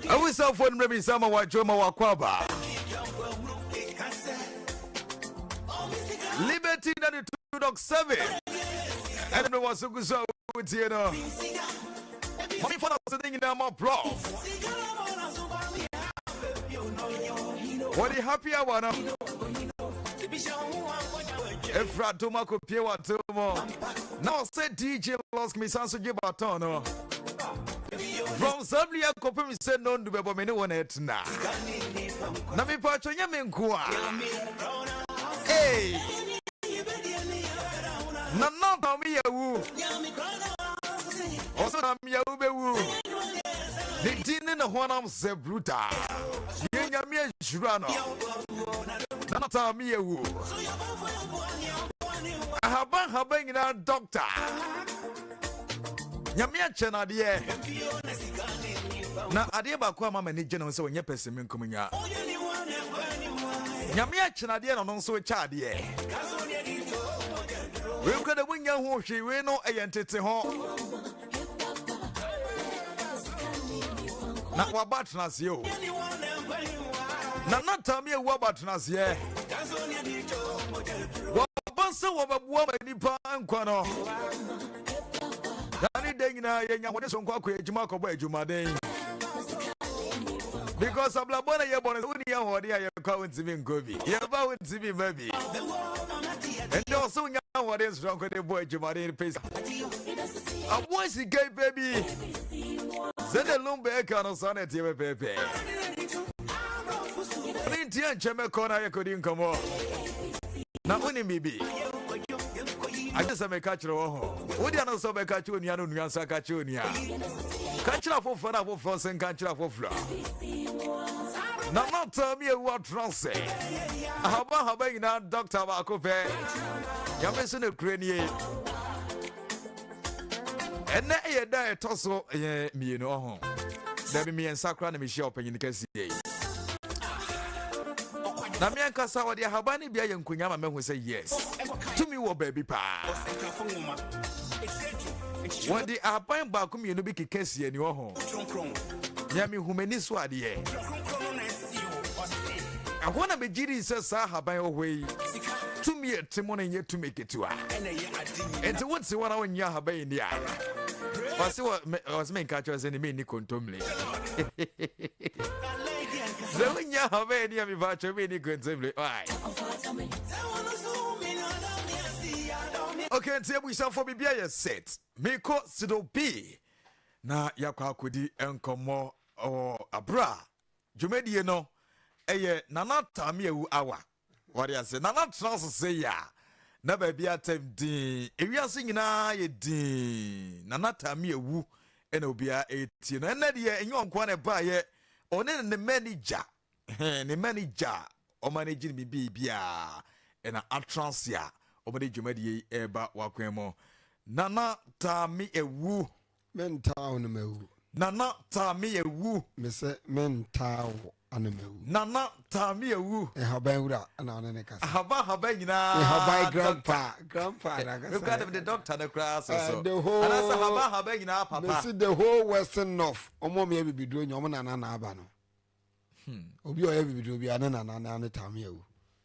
Abusuafoɔ no mmerɛ bi nsa ma wadwo ma wakɔ aba. Liberty 92.7 ɛne no wɔ so gu so a wotie no. Mami fa na sɛ ne nyinaa ma plɔ. Wɔde happy hour no efra dom akɔpie wɔ atom na ɔsɛ DJ Losk me san so gye baton no from saa bere akɔpem sɛ nondu bɛbɔ me ne wɔn ɛtena na mepatwɔ nyɛ me nko a hey. Na nanta me yɛwu ɔsɛ na meyɛwu bɛwu ne din ne ne honam sɛ bruta yɛ Nyame ahyira no na nanta me yɛwu ahaban haban nyinaa dɔkta Nyame akyɛ no adeɛ na adeɛ baako ama m'ani gye no sɛ ɔnyɛ pɛsɛ me nkomunya Nyame akyɛ no adeɛ na ɔno nso kyɛ adeɛ. Wei kura de wonya ho hwee, wei no ɛyɛ ntete ho. Na waba atena aseɛ o. Na natame awu aba atena aseɛ. Waba sɛ wɔbɛboa ma nipa nkwa no. Da ne da nyinaa yɛnya wɔde so nkɔ akɔ adwuma akɔbɔ adwumaden. Because abrabɔ na yɛbɔ no wonni ahoɔden a yɛkɔ a wontumi nkɔ bi. Yɛba wontumi mma bi. Ɛnde ɔsɛ wonya ahoɔden soronko de bɔ adwumaden pɛ aboa sika yi pɛ bi. Sɛdeɛ lumba ɛka no saa na ɛteɛ pɛpɛɛpɛ. Ne nti ankyɛ mɛkɔ na yɛkɔdi nkɔmmɔ. Na wonim biribi? Agye sɛ meka kyerɛ wɔ ho. Wode ano sɛ wobɛka kyerɛ onua no onua nso aka kyerɛ onua. Ka kyerɛ afoforɔ na afoforɔ nso nka nkyerɛ afoforɔ. Na nɔta mi ewu atena ase. Ahaba ahaba nyinaa dɔkta baako pɛ. Nyame so na kure nie. Ɛnɛ yɛ da a ɛtɔ so yɛ mmienu ɔho. Dabi mmiɛnsa koraa na mehyia ɔpanyin kɛseɛ yi. Na me ankasa ɔde ahaban no bi ayɛ nkonya ma mahu sɛ yes, tumi wɔ baabi paa. Wɔde ahaban baako mmienu bi keka si ani ɔho. Nea mehu m'ani so adeɛ. Ɛhɔ na megye di sɛ saa ahaban wɔ hɔ yi tumi a ɛte mu no nyɛ tumi ketewa. Enti wote hɔ na wonnye ahaban yi nni a, ɔse wɔ ɔse menka kyerɛ sɛ ne menni kontommire. Sɛ wonnye ahaban yi ni a mefa kyerɛ menni kontommire. Why? Okay, nti abusuafoɔ biribi ayɛ set. Mekɔ Sido B na yɛakɔ akɔdi nkɔmmɔ wɔ abere a Dwumadie no yɛ Nana Tameawu Awa. Wade ase. Nana tena ase sei a, na baabi atɛm dinn. Ewiase nyinaa yɛ dinn. Nana Tameawu na obiara ɛretie no. Ɛnnɛ deɛ ɛnyɛ ɔnkoa na ɛbaeɛ. Ɔne ne manager, ne manager a ɔmanage ne biribiara ɛna atena ase a wɔde dwumadie yi ɛreba wakwan mu. Nana Tameawu. Mentaa wo na mawu. Nana taa me awu. Mese mentaa wo ana mawu. Nana taa me awu. Nhaban wura na ɔne ne kasa. Ahaban haban nyinaa. Nhaban grandpa grandpa na kasa. Mekura de mede doctor no koraa so so. The whole. Anaasɛ haban haban nyinaa papa. Mese the whole western north ɔmo ɔmo yɛ bibiduro nyɛ ɔmo nana na aba no. Obi a ɔyɛ bibiduro bi a ne nana na ne taame awu.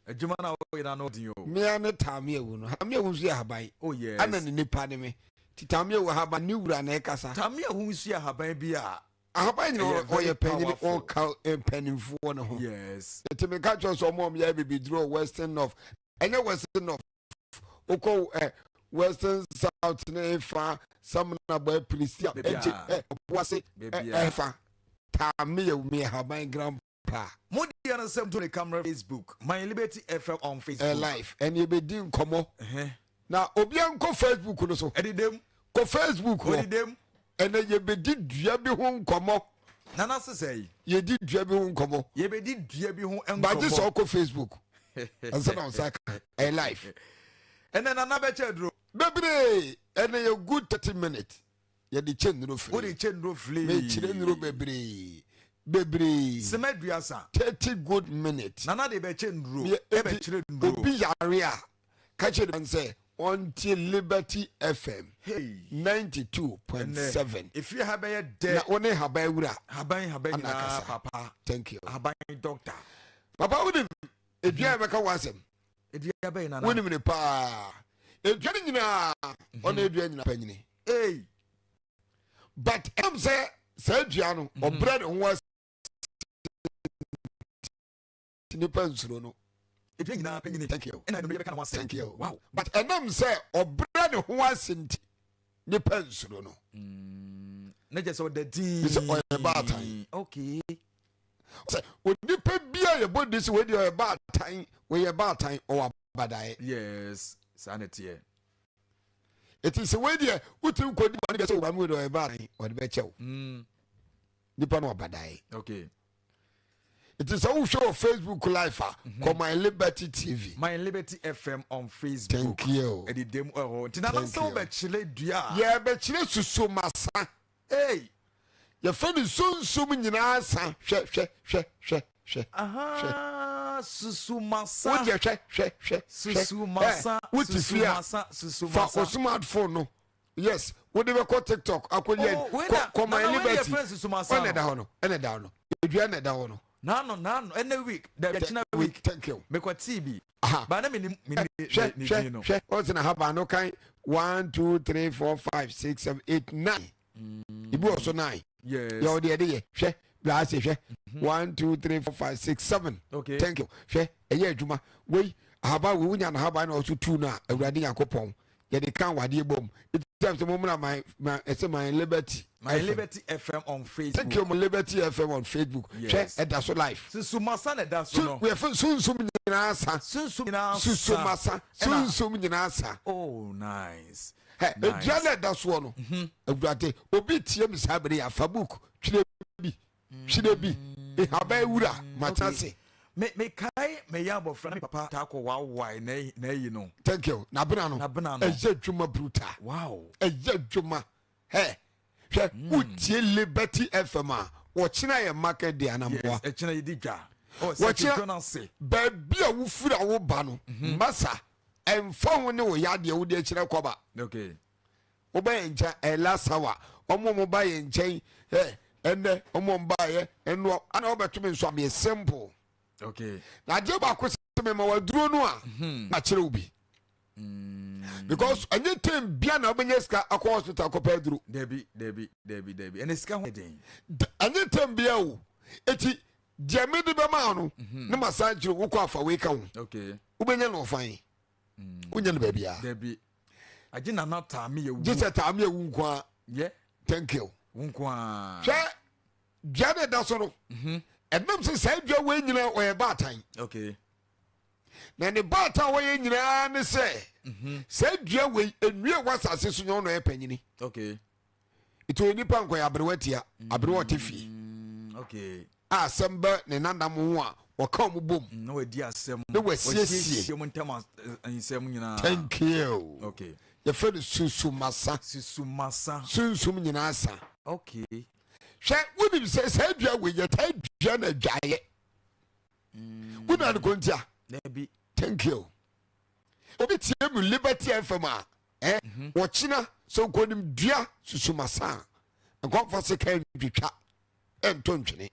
Adwuma na woyɛ na no den o. Mmea ne taame awu no. Taame awu nso yɛ ahaban. Oh yes. Ɛna ne nipa ne me. Ti taame awu ahaban ne wura na ɛkasa. Taame awu nso yɛ ahaban bi a. Ahaban nyina ɔyɛ panyin ɔka mpanimfoɔ no ho. Yes. Nti meka kyerɛ sɛ ɔmo a ɔmo yɛ bibiduro western north ɛnyɛ western north wokɔ ɛ western south ne fa samina bɔ apirisi a ɛgye ɛ ɔboase ɛ ɛfa taa meyɛ me ahaban grandpa. Mo deɛ no sɛ to ne camera Facebook my Liberty FM on Facebook. Ɛ life ɛne ebedi nkɔmɔ na obiara nkɔ Facebook no so. Ɛdedem. Kɔ Facebook hɔ. Odidem. Ɛnɛ yɛbɛdi dua bi ho nkɔmɔ. Nana sesɛ yi. Yɛdi dua bi ho nkɔmɔ. Yɛbɛdi dua bi ho nkɔmɔ. Bagye sɛ ɔkɔ Facebook. Ansa na ɔnsa ka. Ɛyɛ life. Ɛnɛ Nana bɛkyɛ aduro. Bebree. Ɛnɛ yɛ good 30 minutes. Yɛde kyɛ nnuro firi. Wode kyɛ nnuro firi. Mekyerɛ nnuro bebree. Bebree. Sima 30. 30 good minutes. Nana de bɛkyɛ nnuro. Ɛbɛkyerɛ nnuro. Obi yare a, ka kyerɛ no sɛ. Ɔntie Liberty FM Hey. 92.7. Efie ha bɛyɛ dɛ. Na wo ne haban wura. Haban haban Ana nyinaa akasa. papa. Thank you. Haban doctor. Papa, wonim edua a ɛbɛka wo asɛm? Edua bɛyɛ, Nana? Wonim ne paa. Edua no nyinaa, ɔne edua nyinaa panyini. Hey. But ɛnam sɛ saa dua no ɔbrɛ ne ho ase, nipa nsuro no. Edua nyinaa panyini. Thank you. Ɛna ɛnum yɛbɛka ne ho asɛm. Thank you. Wow. But ɛnam sɛ ɔbrɛ ne ho ase nti, nipa nsuro no. Ne kyɛ sɛ ɔda din. Sɛ ɔyɛ baatan. Sɛ onipa bi a yɛbɔ di sɛ wei deɛ ɔyɛ baatan, wɔyɛ baatan, ɔwɔ abadaeɛ. Yes. Saa na ɛteɛ. Eti sɛ wei deɛ wotumi kɔ di bɔne bɛ sɛ ɔba mu, wei deɛ ɔyɛ baatan, ɔde bɛkyɛ wo. Nipa no ɔbadaeɛ. Eti sɛ wohwɛ wɔ Facebook live a, kɔ My Liberty TV. My Liberty FM on Facebook. Thank you. Ɛde dem ɛhɔ. Nti Nana Thank sɛ you. wobɛkyerɛ dua a. Yɛbɛkyerɛ susu masa. Hey. Yɛfrɛ no sunsum nyinaa sa. Hwɛ, hwɛ, hwɛ, hwɛ, hwɛ. Aha. Susu masa. Wodeɛ hwɛ, hwɛ, hwɛ. Susu masa. Wote Susu fie a, masa. Susu fa masa. o smartphone no, yes, wode bɛkɔ TikTok akɔyɛ. Oh, wei na- kɔ My Nana, wei na Liberty. yɛfrɛ no susu masa Ɔna no. ɛda hɔ no, ɛna ɛda hɔ no, edua na ɛda hɔ no. Naano ɛnɛ week. Dabi, ɛkyina week. Thank you. Mekɔ tii bi. Aha. Ba na mi ni mi ni Hwɛ ne hwɛ din no. Hwɛ, ɔsɛ na haba no kan one, two, three, four, five, six, seven, eight, nine. Ebi wɔ so nine. Yɛ ɔde ɛde yɛ, hwɛ blaase, hwɛ, one, two, three, four, five, six, seven. Thank you. Hwɛ, ɛyɛ adwuma wei, ahaba wei, wonya na ahaba na ɔso tu no a, Awurade Nyankopɔn yɛde ka wadeɛ bom. Ɛti sɛ mo mmra my my ɛsɛ My Liberty My FM. Liberty FM on Facebook. Thank you. Mo Liberty FM on Facebook. Yes. Hwɛ, ɛda so live. Susu masa na ɛda so no. Yɛfɛ sunsum nyinaa sa. Sunsum nyinaa sa. Susu masa. Sunsum nyinaa sa. Oh, nice. Hɛ, edua na ɛda soɔ no, Awurade, obi tie mi saa bere yɛ afa book twerɛ bi, twerɛ bi, ehaba ewura mata se. Me mekae meyɛ abɔfra na me papa taa kɔ waawae na ayi no. Thank you. Nabena no. Nabena no. Ɛyɛ adwuma brutal. Ɛyɛ adwuma. Hɛ, hwɛ, wotie Liberty FM a, wɔkyena yɛ market day anamboa? Yes, ɛkyina yi di dwa. Oh, Wɔkyena- sɛ Jonas. Baabi a wofiri a woba no, masa, ɛmfa ho ne wo yadeɛ wode akyerɛ kɔba. Woba yɛn nkyɛn ɛla sawa, ɔmo mo ba yɛn nkyɛn ɛ ɛnɛ, ɔmo mo ba yɛ ɛnoa ana wɔbɛto mi nso a, meyɛ simple. Na adeɛ baako sɛ mema waduro no a, na kyerɛ wo bi, because ɛnyɛ tem bia na wobɛnya sika akɔ hospital akɔpɛ aduro. Dabi, dabi, dabi, dabi. Ɛnɛ sika ho yɛ den. Ɛnyɛ tem bia o. Eti deɛ mede bɛma wo no ne ma san kyerɛ wo, wokɔ afa wei ka ho. Wobɛnya no ɔfan, wonya no baabiaa. Dabi. Agye Nana taame yɛ wu. Gye sɛ taame awu nko a. Thank you. Wo nko a. Hwɛ, dua ne da so no, ɛnam sɛ saa dua wei nyinaa ɔyɛ baatan. Na ne baatan a wɔyɛ nyinaa ne sɛ saa dua wei nnua wɔ asase so nyɛ ɔno ɔyɛ panyini. Nti ɔyɛ nipa nkɔyɛ aberewa tia aberewa ɔte fie. A asɛm bɛ ne nanam ho a, wɔka ɔmo bom. Na wadi asɛm. Na wasiesie. Wasiesie mu ntam nsɛm nyinaa. Thank you. Yɛfrɛ no susumasa. Susumasa. Sunsum nyinaa sa. Hwɛ, wonim sɛ saa dua wei yɛtaa dua no adwaeɛ? Wona no kɔntia? Dabi. Thank you. Obi tie mu Liberty FM a, wɔkyena sɛ nkɔnim dua susumasa a, nkɔmfa sika ntwitwa ɛnto ntwene.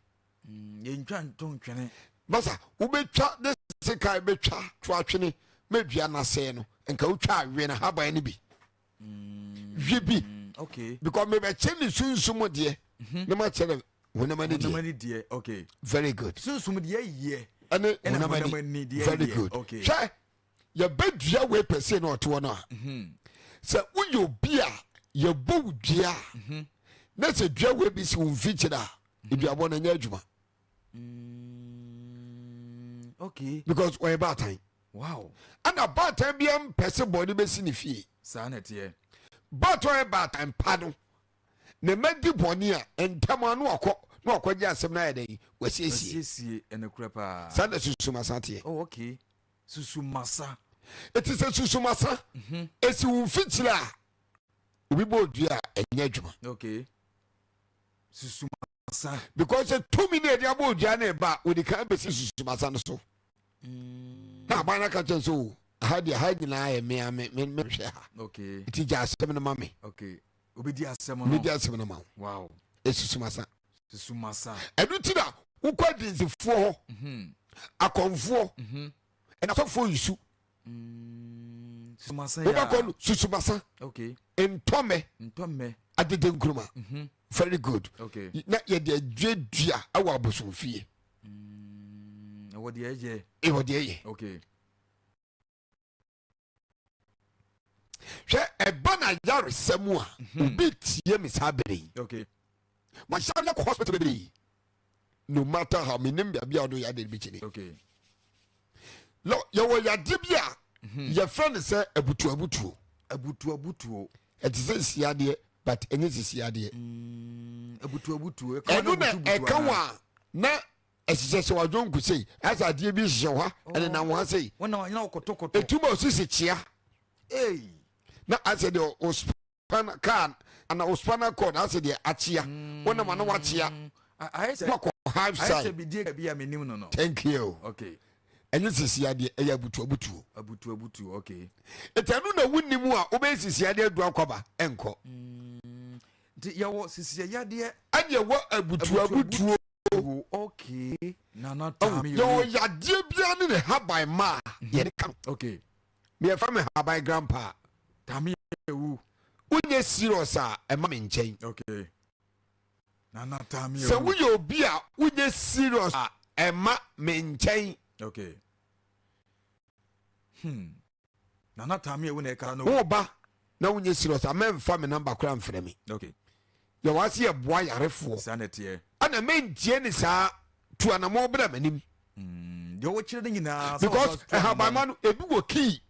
Yɛntwa nto ntwene. Basa wobɛtwa de sika bɛtwa to atwene mɛdua n'asɛe no, nka wotwa awe no haban no bi hwe bi. Because mebɛkyɛ ne sunsum deɛ ne makyɛ ne honam ani Honam deɛ. Ani deɛ. Okay. Very good. Sunsum deɛ yɛ. Ɛne Ɛna honam honam ani ani deɛ very yɛ. good. Hwɛ, yɛbɛdua wei pɛ sei na ɔte hɔ no a, sɛ woyɛ obi a yɛbɔ wo dua a, na sɛ dua wei bi si wo mfikyiri a, eduabɔ no ɛnyɛ adwuma. Because ɔyɛ baatan. Ɛna baatan bia mpɛ sɛ bɔne bɛsi ne fie. Saa na ɛteɛ. Baatan ɔyɛ baatan pa no ne ma di bɔne a, ntɛm a no wakɔ na wakɔgye asɛm no ayɛ dɛn, wasiesie. Wasiesie, ɛnokorɛ paa. Saa na susumasa teɛ. Oh, okay. Susumasa. Ɛti sɛ susumasa ɛsi wo mfikyiri a, obi bɔ odua a, ɛnyɛ adwuma. Okay. Susumasa. Because sɛ tumi ne ɛde abɔ odua no ɛba a, wɔde kan bɛsi susumasa no so na aban no aka kyɛn sɛ o. Ha deɛ ha nyinaa yɛ mea me me mehwɛ ha. Okay. Nti gya asɛm no ma me. Okay. Obi di asɛm no. Obi di asɛm no ma wo. Wow. Esusu masa. Susu masa. Ɛno ti na wokɔ adinsifoɔ hɔ. Akɔnfoɔ. Ɛna asɔfoɔ nsu. Susu masa ya. Wobɛkɔ no susu masa. Okay. Ntɔmɛ. Ntɔmɛ. Adede nkuruma. Very good. Okay. Na yɛde aduadua ɛwɔ abosomfie. Ɛwɔ deɛ ɛyɛ. Ɛwɔ deɛ ɛyɛ. Okay. Hwɛ ɛba na yaresa mu a obi tie me saa bere yi. Okay. Wahyɛ no kɔ hospital bebree. No matter how menim baabi a ɔdo yadeɛ bi kyini. Okay. Lɔ yɛwɔ yadeɛ bi a yɛfrɛ no sɛ abutuabutuo. Abutuabutuo. Ɛte sɛ siadeɛ but ɛnyɛ sisi adeɛ. Abutuabutuo. Ɛno na ɛka wɔ a na ɛhyehyɛ hyɛ wadwonku sei asɛ adeɛ bi hyehyɛ hɔ a ɛnenam hɔ sei. Ɛtu ma osisi kyea. Na asɛ deɛ o spana car ana o spinal cord asɛ deɛ akyea. Wonam ano wakyea. Wakɔ half side. Thank you. Okay. Ɛnyɛ sisi adeɛ ɛyɛ abutu abutuo. Abutu abutuo okay. Ɛti ɛno na wonni mu a wobɛyɛ sisi adeɛ adu akwaba ɛnkɔ. Nti yɛwɔ sisi yadeɛ. Ɛne ɛwɔ abutu abutuo. Okay. Nana taami. Yɛwɔ yadeɛ biara ne ne haban ma a yɛde ka no. Okay. Meyɛfa me haban grandpa. Taami ewu. Wonyɛ serious a ɛma me nkyɛn. Okay. Nana taami ewu. Sɛ woyɛ obi a wonyɛ serious a ɛma me nkyɛn. Okay. Nana taami ewu na ɛka no. Wo ba na wonyɛ serious a mɛmfa me number koraa mfrɛ me. Okay. Yɛwɔ ase yɛ boa yarefoɔ. Saa na ɛteɛ. Ɛna mɛntie ne saa tu anamɔ bra m'anim. Deɛ wɔkyerɛ no nyinaa. Because ɛhabanma no ebi wɔ key.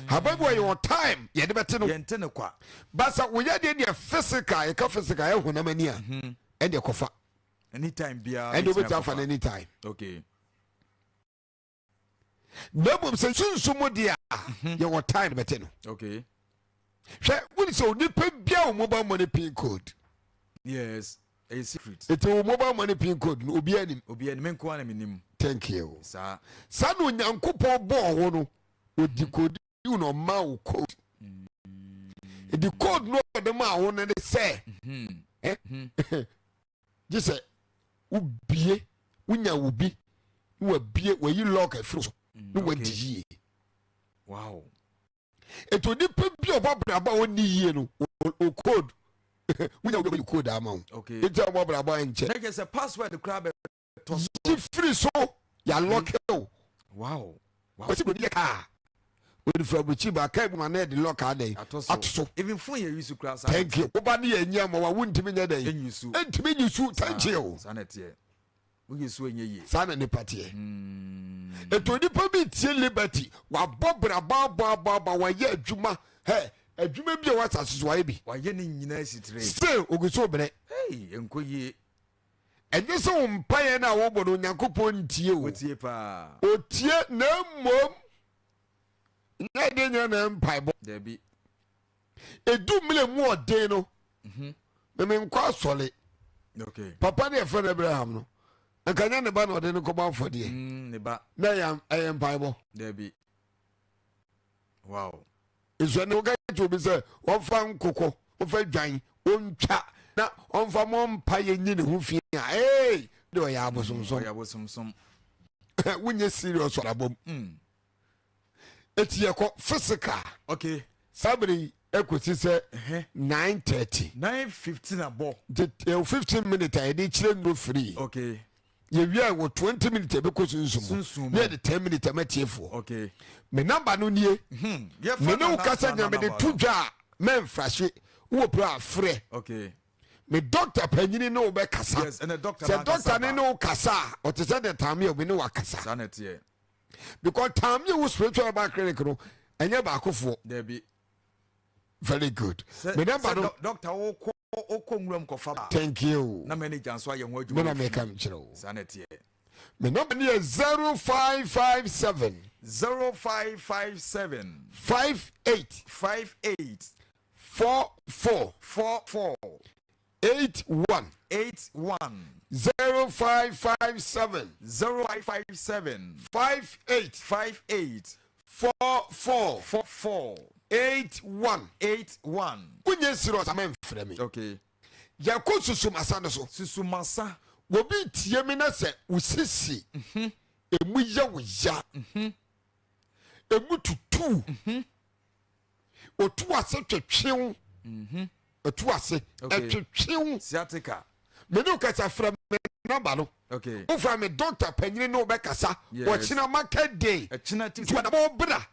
Haban bi wɔ yɛ time yɛde bɛte no. Yɛnte no kwa. Basa woyɛ deɛ deɛ physical yɛka physical ɛyɛ honam ani a. Ɛdeɛ kɔfa. Anytime biara. Ɛdeɛ wobɛtumi afa no anytime. Okay. Na mmom sɛ sunsum mu deɛ a yɛwɔ time bɛte no. Okay. Hwɛ wone sɛ onipa bia wo mobile money pin code. Yes. A secret. Eti wo mobile money pin code no obi anim. Obi anim nko ara menim. Thank you. Saa. Saa na Onyankopɔn bɔɔ wo no odi code na ɔma wo code. Edi code no ɔde ma wo no ne sɛ gye sɛ wobie wonya wo bi na wabie wayi lock afiri so na wadi yie. Wow. Etu onipa bi a ɔbɔ abrabɔ a ɔnni yie no o code wonya wo bi code ama wo. Okay. Eti a ɔbɔ abrabɔ a nkyɛ. Na kyerɛ sɛ password koraa bɛ tɔ so. Yi firi so yà lock o. Wow. Wow. Wɔsi buroni yɛ kaa. Wɔde firi aburukyi ba kaa bi ma na yɛde lock adɛ. Ato so. Ato so. Even phone yɛ use koraa saa. Thank you. Woba ne yɛ nyi ama wa wuntumi nyɛ dɛ. Enyi su. Entumi nyi su. Thank you. Saa na ɛteɛ. Woyɛ su enye yie. Saa na nipa teɛ. Etu nipa bi tie liberty wabɔ brabɔ abɔ abɔ abɔ wayɛ adwuma hɛ adwuma bi a wɔ asase so wayɛ bi. Wayɛ ne nyinaa si tire. Still ogu so brɛ. Hey, nkɔ yie. Ɛnyɛ sɛ wo mpaeɛ no a wobɔ no Onyankopɔn ntie o. Otie paa. Otie na mmom nyɛ adeɛ nyina na mpaebɔ. Dabi. Edu mmerɛ mu ɔden no meme nkɔ asɔre. Okay. Papa ne yɛfrɛ no Abraham no nka nyɛ ne ba na ɔde no kɔbɔ afɔdeɛ. Ne ba. Na ɛyɛ mpaebɔ. Dabi. Wow. Nso ɛne woka kyerɛ obi sɛ ɔmfa nkokɔ ɔmfa dwan ɔntwa na ɔmfa mɔ mpa yɛ nyi ne ho fi a ee de ɔyɛ abosomsom. Ɔyɛ abosomsom. Wonyɛ serious ɔrabom. Eti yɛkɔ physical. Okay. Saa bere yi ekosi sɛ 9:30. 9:15 abɔ. Nti 15 minutes a yɛde kyerɛ nnuro free. Okay. Yɛwie wɔ 20 minutes a ɛbɛkɔ sunsum Sunsum mu. Ne yɛde 10 minutes ama tiefoɔ. Okay. Me number no nie. Me ne wo kasa nya mede to dwa a mɛmfrahye wowɔ pere a frɛ. Okay. Me doctor panyini ne wo bɛkasa. Yes, ɛnɛ doctor sɛ na doctor ne ba. ne wo kasa a ɔte sɛ de taame a obi ne wakasa. Saa na ɛteɛ. Because taame a wo spiritual herbal clinic no ɛnyɛ baakofoɔ. Dabi. Very good. Sɛ Me number sɛ no. Doctor wokɔ wokɔ nwuram kɔfa ba. Thank you. Na manager nso ayɛ ho adwuma. Me na wɔ fie. meka nkyerɛ wo. Saa na ɛteɛ. Me number no yɛ 0557. 0557. 58. 58. 44. 44. 81. 81. 0557. 0557. 58. 58. 44 44 81. 81. Wonyɛ serious ama mfrɛ me. Okay. Yɛkɔ susumasa no so. Susumasa. Obi tie me na sɛ wo sisi emu yɛ wo ya, emu tutu, otu ase twetwew, otu ase ɛtwetwew. Sciatica. Me ne wo kasa, frɛ me number no. Wofrɛ me, doctor panyini ne wobɛkasa. Ɔkyena market day. Ɛkyena ti. Tuadabɔ bra.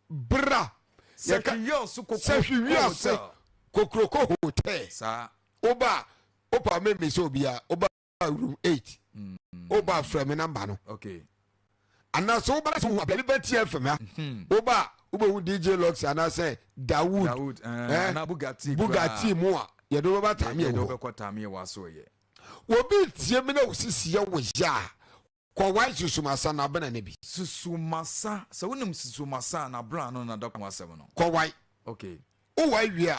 Bra. Sɛhwiwiase koko. Sɛhwiwiase Kokroko Hotel. Saa. Woba, wopa meme sɛ obia woba room 8. Woba, frɛ me number no. Anaasɛ woba sɛ wohu abɛne bɛti FM ha. Woba, wobɛhu DJ Lux anaasɛ Dawood. Dawood. Na Bugatti. Bugatti mu a yɛde wobɛba Tameɛ yɛde wɔ hɔ. Wobɛkɔ Tameɛ wɔ aso yɛ. Obi tie me na wosisi yɛ wo yɛ a, kɔ wae susumasa na abena ne bi. Susumasa, sɛ wonim susumasa a, nabra no na dɔka ho asɛm no. Kɔ wae. Wowae wie a,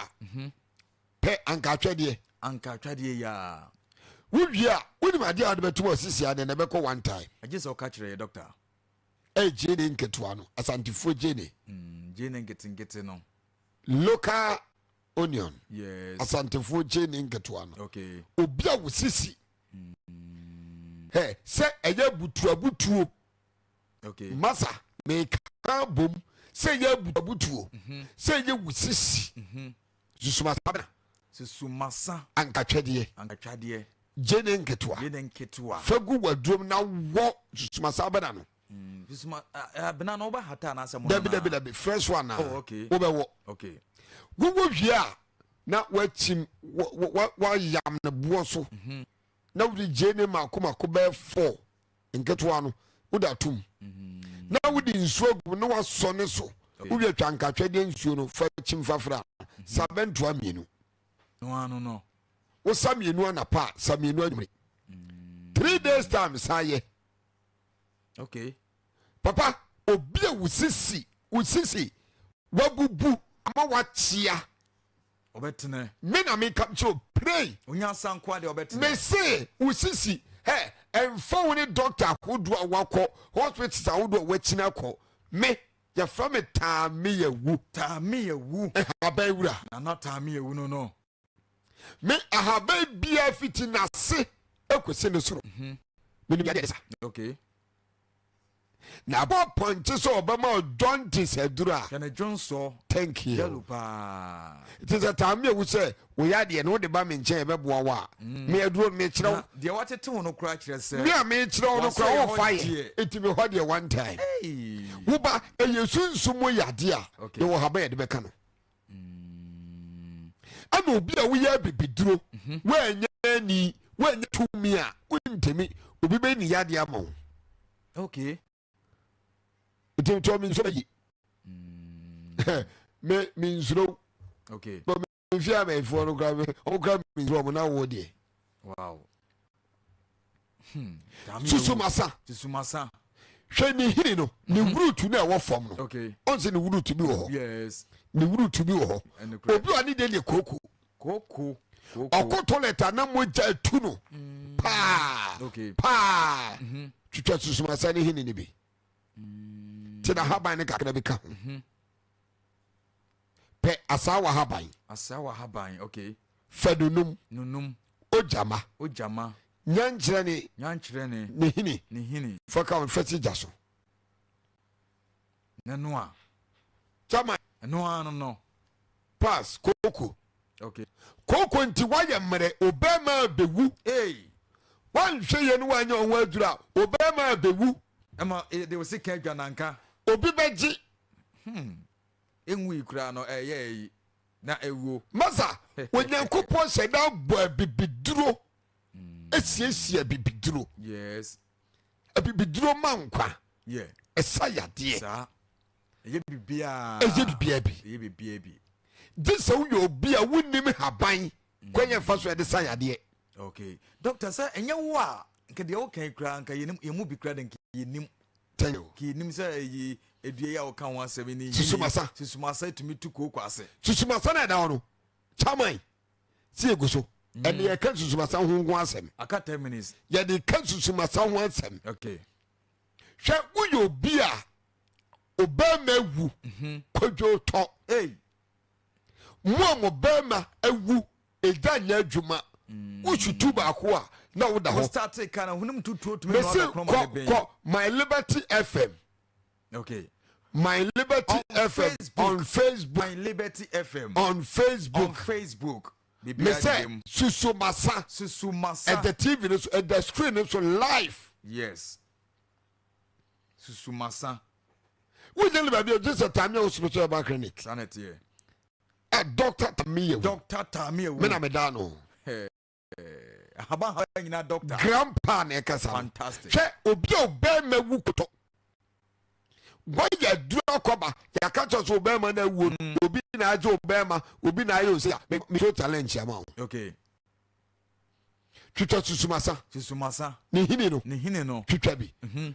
pɛ ankatwɛdeɛ. Anka atwadeɛ yi a. Wowie a, wonim adeɛ a wode bɛtom a osisi adeɛ na ɛbɛkɔ one time. Agye sɛ woka kyerɛ yɛ, doctor. Ɛyɛ gyeene nketewa no, Asantefoɔ gyeene. Gyeene nketenkete no. Local onion. Asantefoɔ gyeene nketewa no. Obi a wosisi ɛ sɛ ɛyɛ butuabutuo, masa meka bom sɛ ɛyɛ butuabutuo, sɛ ɛyɛ wosisi, susumasa bena. Susumasa. Ankatwɛdeɛ. Ankatwadeɛ. Gyeene nketewa. Gyeene nketewa. Fa gu w'adurom na wɔ susumasa bena no. Susuma abena no, wobɛhata anaasɛ mo? Dabi, dabi, dabi, fresh one na wobɛwɔ. Wowɔ wie a, na wakyim, wayam ne boɔ so na wode gyeene mako mako bɛyɛ four nketewa no wode atom na wode nsuo agu na wasɔ ne so. Wowie, twa nkatwɛdeɛ nsuo no fa kyim fafra sa bɛntoa 2. No ano no. Wosa 2 anapa a, sa 2 anwummere. 3 days time, san yɛ. Papa, obi a wo sisi wabubu ama wakyea, ɔbɛtene. Me na meka kyerɛ, pray. Onya sankoa deɛ, ɔbɛtene. Me se wo sisi ɛ ɛmfa wo ne doctor ahodoɔ a wakɔ, hospitals ahodoɔ a wakyina kɔ. Me yɛfrɛ me Taame Yɛwu. Taame Yɛwu. Ahaban wura. Nana Taame Yɛwu no. Me ahaban biara fiti n'ase ekosi ne soro, menim yadeɛ sa. Na abɔ pɔnkye sɛ ɔbɛma jaundice aduru a. Hwɛ ne dwonsɔ. Thank you. Yellow paa. Nti sɛ Taame Ewu sɛ woyɛ adeɛ no, wode ba me nkyɛn, ɛbɛboa wo a, me aduro no mekyerɛ wo. Na deɛ watete wo no koraa kyerɛ sɛ me a mekyerɛ wo no wasɔ koraa yɛ wɔfa hɔ yɛ deɛ. ɛti me hɔ deɛ, one time. Hey. Woba, ɛyɛ sunsum mu yadeɛ a, yɛwɔ haba yɛde bɛka no. Ɛna obi a woyɛ abibiduro, woanya ani, woanya tumi a wontumi, obi bɛyi ne yadeɛ ama wo. Nti ntɔ me nsuro yi, me me nsuro. Mfi abɛɛfoɔ no koraa, ɔmo koraa me nsuro ɔmo na wo deɛ. Wow. Taame Yɛwu. Susumasa. Susumasa. Hwɛ ne hini no, ne wurutu no a ɛwɔ fam no. Ɔn sɛ ne wurutu bi wɔ hɔ. Ne wurutu bi wɔ hɔ. Ɛne koraa. Obi a ne deɛ deɛ kooko. Kooko. Kooko. Ɔkɔ toilet a na mogya atu no paa paa. Twitwa susumasa ne hini no bi te na haban ne kakra bi ka ho. Pɛ asaawa haban. Asawa haban. Fɛ nunum. Nunum. Ogyama. Ogyama. Nyankyerɛ ne Nyankyerɛ ne ne hini. Ne hini. Fa ka ho, fa si gya so. N'ano a. Gyama. Ɛno ara no. Pass kooko. Kooko nti wayɛ mmerɛ, obɛrima bɛwu. Hey. Wanhwɛ yie no, wanyɛ ɔho aduru a, obɛrima bɛwu. Ɛma de o sika adwa nanka. Obi bɛgye. Enwu yi koraa no, ɛyɛ yi na ewuo. Masa, Onyankopɔn hyɛ da bɔ abibiduro, esiesie abibiduro. Abibiduro ma nkwa. Ɛsa yadeɛ. Saa. Ɛyɛ biribiara. Ɛyɛ biribiara bi. Ɛyɛ biribiara bi. Gye sɛ woyɛ obi a wonim haban kwan yɛ fa so yɛde sa yadeɛ. Okay. Doctor, sɛ ɛnyɛ wo a, nka deɛ woka yi koraa, nka yɛnim, yɛn mu bi koraa de, nka yɛnim. Thank you. Nka yɛnim sɛ ɛyi edua yi a woka ho asɛm yi ne Susumasa. Susumasa tumi tu kooko ase. Susumasa na ɛda hɔ no, chairman, si egu so ɛne yɛka susumasa ho asɛm. Aka 10 minutes. Yɛde ka susumasa ho asɛm. Hwɛ, woyɛ obi a Obɛrima awu kwadwo tɔ. Ei. Mo a mo bɛrima awu egya nyɛ adwuma. Wosutu baako a na woda Wo hɔ. start ka na hunum tutuo tumi Mese nua dɔkono ma ne kɔ bɛn. kɔ My Liberty FM. Okay. My Liberty On FM Facebook. on Facebook. My Liberty FM. On Facebook. On Facebook. Me Biribiara sɛ deda mu. susu masa. Susu masa. Ɛda TV no so, ɛda screen no so live. Yes. Susu masa. Wonya no baabi a gye sɛ Tamia wo spiritual herbal clinic. Saa na ɛteɛ. Ɛ Dr. Tamia wu. Dr. Tamia wu. Me na meda no. Ahaba haba nyinaa doctor. Grandpa na ɛkasa no. Fantastic. Hwɛ obi a ɔbɛrima wu kotɔ. Wɔyɛ aduru akɔba yɛaka kyerɛ sɛ ɔbɛrima no awuo no obi na agye ɔbɛrima obi na ayɛ ose a me me so challenge ama wo. Okay. Twitwa susumasa. Susumasa. Ne hini no. Ne hini no. Twitwa bi.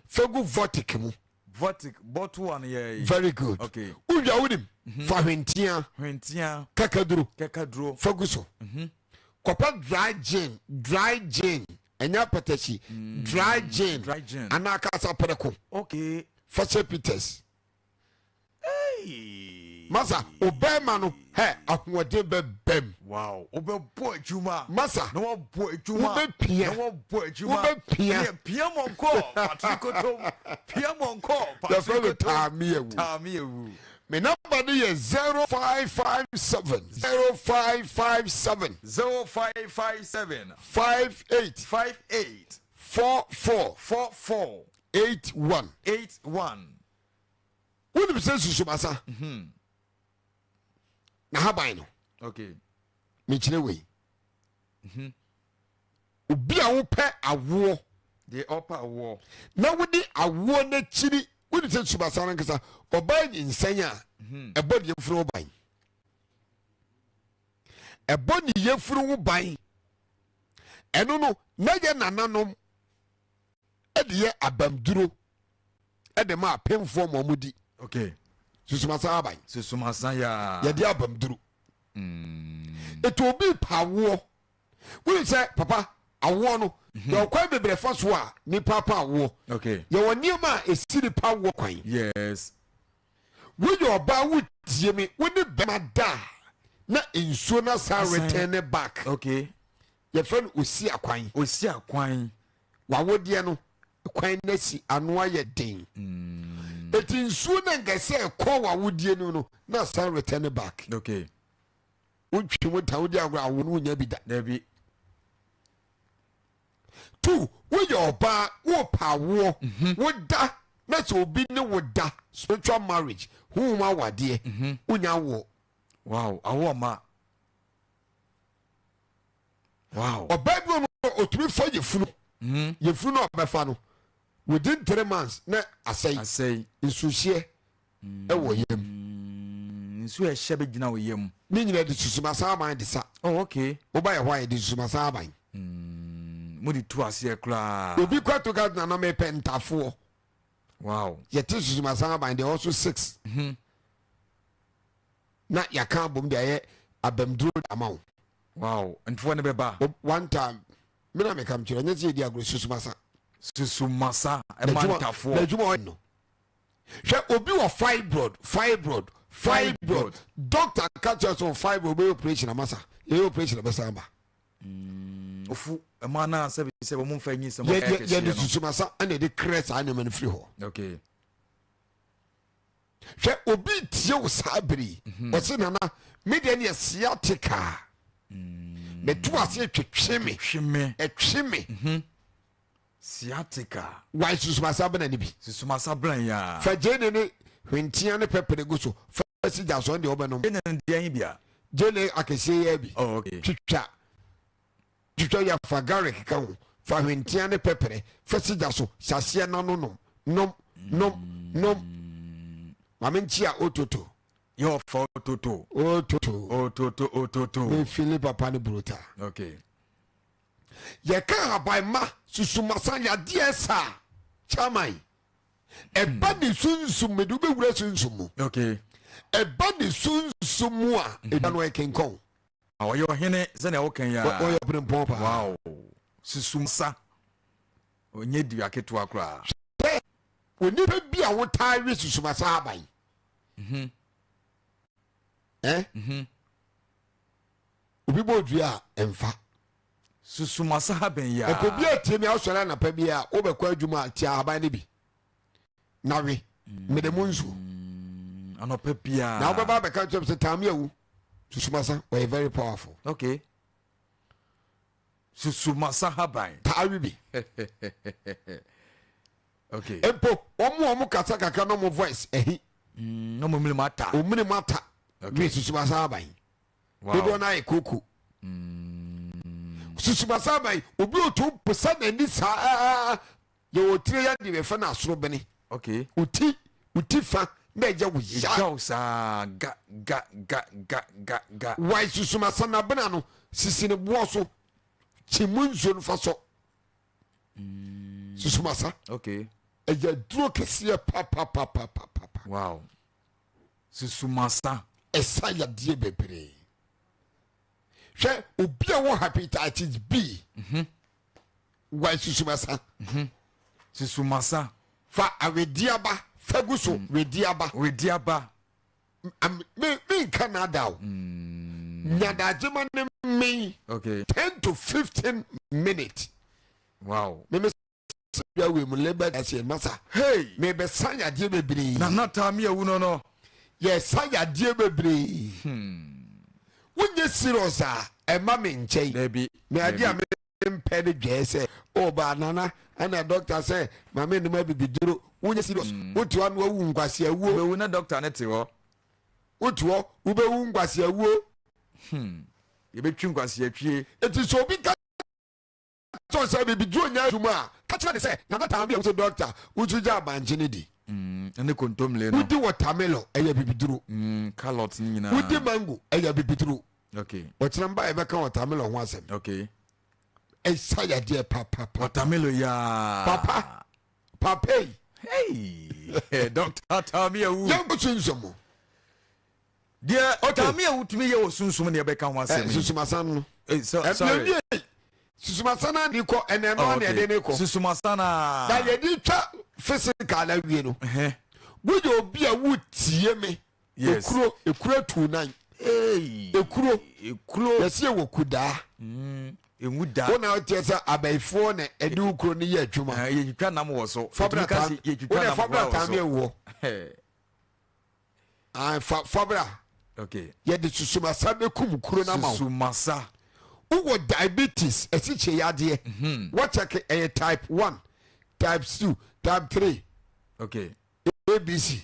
Fegu vortic mu. Vortic bottle one yɛ. Very good. Okay. Wowia wonim. Fa hwentia. Hwentia. Kakaduro. Kakaduro. Fagu so. Kɔpɛ dry gin, dry gin. Ɛnyɛ apɛtɛkyi. Dry gin. Dry gin. Anaa kasa prɛko. Okay. Fa hyɛ Peters. Hey. Masa, obɛɛma no, hɛ, ahoɔden bɛbɛm. Wow. Wobɛbɔ adwuma. Masa. Na wabɔ adwuma. Wobɛpia. Na wabɔ adwuma. Wobɛpia. Ɛneɛ pia mɔnkɔ. Patrick Otom. Pia mɔnkɔ. Yɛfrɛ Patrick me Otom. Taame Awu. Taame Awu. Me number no yɛ 0557 0557 0557 58 58 44 44 81. 81. Wonim sɛ susumasa na haban no. Okay. Mekyerɛ wei. Obi a wopɛ awoɔ. Deɛ ɔpɛ awoɔ. Na wode awoɔ n'akyiri wonim sɛ susumasa no nkasa ɔbaa nyinsɛn a ɛbɔ ne yafunu ho ban. Ɛbɔ ne yafunu ho ban. Ɛno no na yɛ nananom ɛde yɛ abamduro ɛde ma apemfoɔ ma ɔmo di. Okay. Susumasa aban. Susumasa yaa. Yɛde abamduro. Etu obi pa awoɔ. Wonim sɛ papa awoɔ no yɛwɔ kwan bebree fa so a nipa pa awoɔ. Okay. Yɛwɔ nneɛma a esi nipa awoɔ kwan. Yes. Woyɛ ɔbaa wotie mi wo ne bɛrima da a na nsuo na san Asan. return ne back. Okay. Yɛfrɛ no osi akwan. Osi akwan. Wawodeɛ no kwan no asi ano ayɛ den. Eti nsuo na nkɛsɛ ɛkɔ wawodeɛ no no na san return ne back. Okay. Wotwi mu ta wodi agorɔ awo no wonya bi da. Dabi. Two, woyɛ ɔbaa wopɛ awoɔ woda na sɛ obi ne wo da spiritual marriage honhom awadeɛ wonya awoɔ. Wow. Awoɔ ma. Wow. Ɔbaa bi wɔ no otumi fa yɛfunu yɛfunu na ɔbɛfa no within 3 months na asɛe. Asɛe. Nsuhyeɛ ɛwɔ yam. Nsuo a ɛhyɛ bɛgyina wo yam. Ne nyinaa de susumasa aban de sa. Oh okay. Woba yɛ hɔ a yɛde susumasa aban. Mo de tu aseɛ koraa. Obi kɔ to ka nana mepɛ ntafoɔ. Wow. Yɛte susumasa aban deɛ ɔso six na yɛaka abom de ayɛ abamduro de ama wo. Wow. Ntofoɔ ne bɛba. One time me na meka mkyerɛ ɛnyɛ sɛ yɛdi agorɔ susumasa. Susumasa ɛma ntafoɔ. N'adwuma ɔyɛ no hwɛ obi wɔ fibroid fibroid fibroid doctor ka kyerɛ sɛ fibroid bɛyɛ operation amasa yɛyɛ operation ɛbɛsan aba. Ofu ɛma naa sɛbi sɛ wɔn mfa nyi sɛm. Yɛ ɔyɛ yɛ kɛseɛ yɛde no. susumasa ɛna yɛde krɛ saa nneɛma no firi hɔ. Okay. Hwɛ obi tie wo saa bere yi ɔse nana me deɛ ne yɛ sciatica meto ase twetwe me. Hwe me. Ɛtwe me. Sciatica. Wae susumasa bena ne bi. Susumasa bran yaa. Fa gyeene ne hwentia ne pɛpɛrɛ gu so fa si gya so ɛne deɛ wobɛnom. Gyeene no deɛ he bia? Gyeene akɛseɛ yɛ bi. Oh, okay. Twitwa twitwa yɛ fa garlic ka ho fa hwentia ne pɛpɛrɛ fa si gya so hyɛ aseɛ na no nom nom nom nom maame nkyi a ototo. Yɛ ɔfa ototo. Ototo. Ototo ototo. Mefili papa ne bruta. Okay. Yɛka haban susumasa yadeɛ saa chairman ɛba ne sunsum mede wobɛwura sunsum mu. Okay. Ɛba ne sunsum mu a ɛda no ɛkenkɔn. A ɔyɛ ɔhene sɛnea woka yi a. Ɔyɛ berempɔn paa. Wow. Susumasa. Ɔnyɛ dua ketewa koraa. Hwɛ Onipa bi a wotaa we susumasa aban. Eh? Obi bɔ dua a ɛmfa. Susumasa haban yi a. Nka obi atie mi asɔre anapa bi a wobɛkɔ adwuma a tia ahaban no bi na we mede mu nsuo. Anɔpa biara. Na wobɛba abɛka kyerɛ m sɛ taame awu susumasa wɔyɛ very powerful. Okay. Susumasa haban. Taa we bi. Okay. Mpo wɔn a wɔn kasa kakra na wɔn voice ɛhi. Na wɔn mene mu ata. Wɔn mene mu ata. Okay. We susumasa haban. Wow. Dodoɔ no ayɛ koko. Susumasa haban obi otu posa n'ani saa yɛ wɔ tire yɛ deɛ yɛfɛ no asorobene. Okay. Oti oti fa na ɛyɛ wo ya. Ɛgyaw saa ga ga ga ga ga ga. Wae susumasa n'abena no sisi ne boɔ so kyi mu nsuo no fa sɔ. Susumasa. Okay. Ɛyɛ duro kɛseɛ papapapapapa. Wow. Susumasa. Ɛsa yadeɛ bebree. Hwɛ obi a wɔ hepatitis B. Wae susumasa. Susumasa. Fa awediaba fa gu so wediaba. Wediaba. Me me nka n'ada o. Nyadagye ma ne mmɛn. Okay. 10 to 15 minutes. Wow. Me me sɛ dwa wei mu labor aseɛ masa. Hey. Me bɛ sa yadeɛ bebree. Nana Taame awu no no. Yɛ sa yadeɛ bebree. Wonyɛ serious a ɛma me nkyɛn. Dabi. Me adeɛ a me mpɛ ne dwɛɛ sɛ o ba nana ɛna doctor sɛ maame nnum abibiduro wonyɛ serious wote hɔ ano awu nkwasi awuo. Wobɛwu na doctor ne te hɔ. Wote hɔ wobɛwu nkwasi awuo. Yɛbɛtwi nkwasi atwie. Eti sɛ obi ka kyerɛ sɛ bibiduro nyɛ adwuma a ka kyerɛ ne sɛ nana taa bi a wosɛ doctor wotu gya abankye ne di. Ɛne kontomire no. Wodi watermelon ɛyɛ bibiduro. Carrot ne nyinaa. Wodi mango ɛyɛ bibiduro. Okay. Ɔkyerɛ mba yɛbɛka watermelon ho asɛm. Okay. Ɛsa yadeɛ papapa. Watermelon yaa. Papa. Papa yi. Hey. Doctor Taame awu. Yɛn ko sunsum mu. Deɛ Okay. Taame awu tumi yɛ wɔ sunsum ne yɛbɛka ho asɛm yi. Susumasan no. So, sorry. Susumasan na de kɔ ɛnɛ Oh, no na yɛde ne kɔ. Susumasan na. Na yɛde twa physical awie no. Woyɛ obi a wotie me. Yes. Ekuro ekuro tu nan. Hey. Ekuro. Ekuro. Yɛsi ɛwɔ kudaa. Engu da. Wo na woteɛ sɛ abayifoɔ na ɛde wo kuro no yɛ adwuma. Yɛtwitwa nam wɔ so. Fabra Yɛtumi ka tam. sɛ yɛtwitwa Wo na nam fabra koraa wɔ tam so. yɛ wɔ. Ah, fa fabra. Okay. Yɛde susumasa bɛkum kuro no ama wo. Susumasa. Wowɔ diabetes asikyire yadeɛ. Wɔkyɛke ɛyɛ type 1, type 2, type 3. Okay. ABC.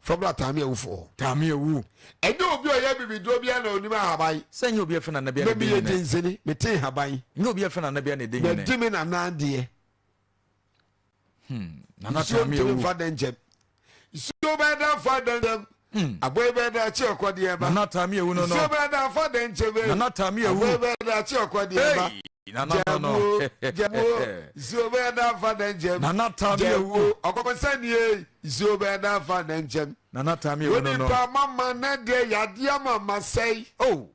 Fabra taame awufoɔ. Taame awu. Ɛnyɛ obi a ɔyɛ bibiduro biara na onim ahaban. Sɛ nyɛ obi a ɛfɛ nana biara na Mɛ ɛdi meyɛ hene. dinsini, mete nhaban. Nyɛ obi a ɛfɛ nana biara na ɛdi hene. Mɛdi me nana adeɛ. Nana Nsuo Taame ntumi awu. mfa dɛnkyɛm. Nsuo bɛyɛ dɛ afa dɛnkyɛm. Aboa bɛyɛ dɛ akye ɔkɔdeɛ ba. Nana Taame awu no no. Nsuo bɛyɛ dɛ afa dɛnkyɛm. Nana Taame awu. Aboa bɛyɛ dɛ akye ɔkɔdeɛ ba. Hey. Nana no no. Jabuo, jabuo, nsuo bɛyɛ dɛ afa dɛnkyɛm. Nana Taame awu. Jabuo, ɔkɔkɔsɛnie, nsuo bɛyɛ dɛ afa dɛnkyɛm. Nana Taame awu no no. Onipa mama ne deɛ yadeɛ mama sɛe. Oh.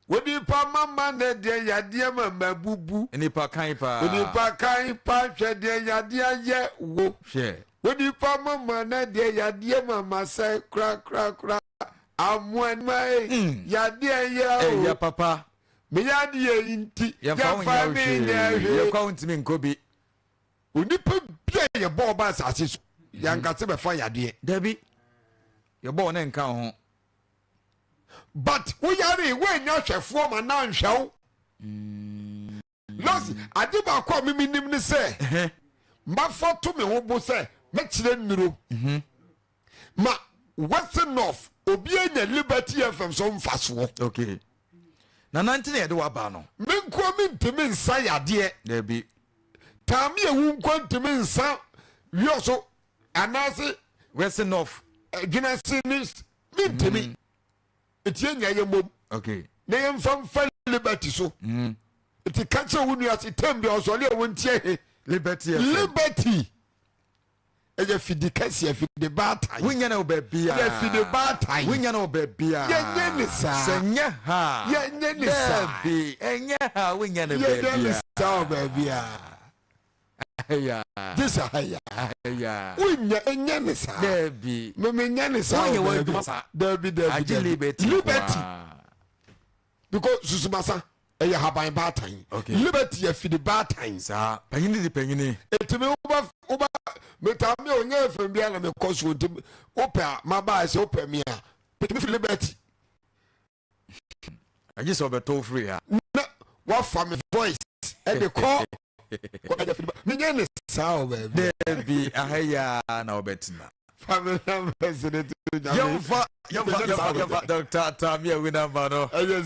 Onipa mama ne deɛ yadeɛ mama bubu. Nipa kan paa. Onipa kan pa hwɛ deɛ yadeɛ ayɛ wo. Hwɛ. Onipa mama ne deɛ yadeɛ mama sɛe kora kora kora. Amoanima yi yadeɛ yɛ o. Ɛyɛ papa. Me yadeɛ yi nti Yɛmfa wo yɛmfa nyɛ me nyɛ hwee. hwee. Yɛkɔ wo ntumi nkɔ bi. Onipa bi a yɛbɔ ɔba asase so yɛnkase bɛfa yadeɛ. Dabi. Yɛbɔ wo ne nka wo ho. But woyare woanya hwɛfoɔ ma na nhwɛ wo. Nurse, ade baako a mimi nim ne sɛ mafa to me ho bo sɛ mɛkyerɛ nnuro ma Western North obi anya Liberty FM so mfasoɔ. Okay. Nana nti na yɛde waba no. Me nkoa mentumi nsa yadeɛ. Dabi. Taame ewu nkoa ntumi nsa wiɔso anaase Western North. Adwinase ne mentumi. Eti enya yɛ mmom. Okay. Na yɛmfa mfa Liberty so. Eti ka kyerɛ wo nua se tɛm bi ɔsɔre a wɔntie he. Liberty FM. Liberty. Ɛyɛ fidi kɛseɛ fidi baatan. Wonya no wɔ baabi a. Ɛyɛ fidi baatan. Wonya no wɔ baabi a. Yɛnyɛ ne saa. Sɛ nyɛ ha. Yɛnyɛ ne saa. Dabi ɛnyɛ ha wonya no baabi Yɛnyɛ ne a. saa wɔ baabi a. Ahaya. Gye sɛ ahaya. Ahaya. Wonyɛ ɛnyɛ ne saa. Daabi. Memenyɛ ne saa. Wonyɛ w'adwuma saa. Daabi daabi. Agye liberty. Liberty. Because susumasa ɛyɛ haban baatan. Okay. Liberty yɛ fidi baatan. Saa panyini di panyini. Etimi woba woba metaa mi a onye fɛn bi a na mekɔ so nti wopɛ a maba sɛ wopɛ mi a metumi fi liberty. Agye sɛ ɔbɛtɔ firi ha. Na wafa me voice ɛde kɔ menyɛ ne saa wɔ baabi. Daabi, ahaya na ɔbɛtena. Fa me numbers ne to nyame. Yɛmfa yɛmfa yɛmfa yɛmfa Dr. Tamiawu number no. Ɛyɛ